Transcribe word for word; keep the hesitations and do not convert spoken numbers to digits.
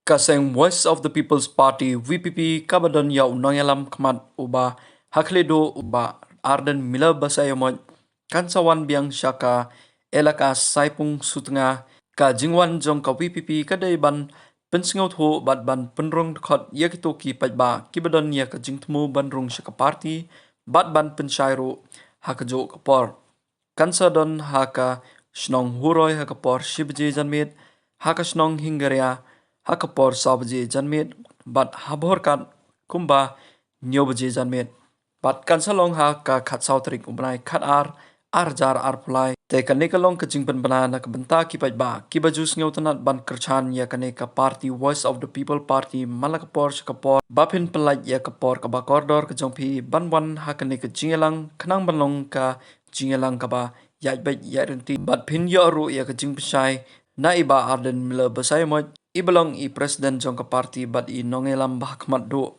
Ka seng Voice of the People's Party, V P P, kaba don ïa u nongïalam khmat uba ha khlieh duh, u Bah Ardent Miller Basaiawmoit, kan sa wan biang sha ka elaka Saipung Sutnga. Ka jingwan jong ka V P P ka dei ban pynsngewthuh bad ban pynrung dkhot ïa kito ki paidbah kiba don ïa ka jingthmu ban rung sha ka party bad ban pynshai ruh ha kajuh ka por. Kan sa don ha ka shnong Huroi ha ka por shi baje janmiet, ha ka shnong Hingaria ha ka por saw baje janmiet, bad ha Bhorkat kumba hynñiew baje janmiet. Bad kan sa long ha ka khatsaw tarik u bnai khatar, ar hajar arphew lai. Te kane ka long ka jingpynbna na ka bynta ki paidbah kiba ju sngewtynnat ban kyrshan ïa kane ka party Voice of the People Party man la ka por sha ka por, ba phin pyllait ïa ka por kaba kordor ka jong phi ban wan ha kane ka jingïalang, khnang ban long ka jingïalang kaba ïaid beit ïaid ryntih. Bad phin ïoh ruh ïa ka jingpynshai na i Bah Ardent Miller Basaiawmoit, iba long i president jong ka party bad i nongïalam ba ha khmat duh.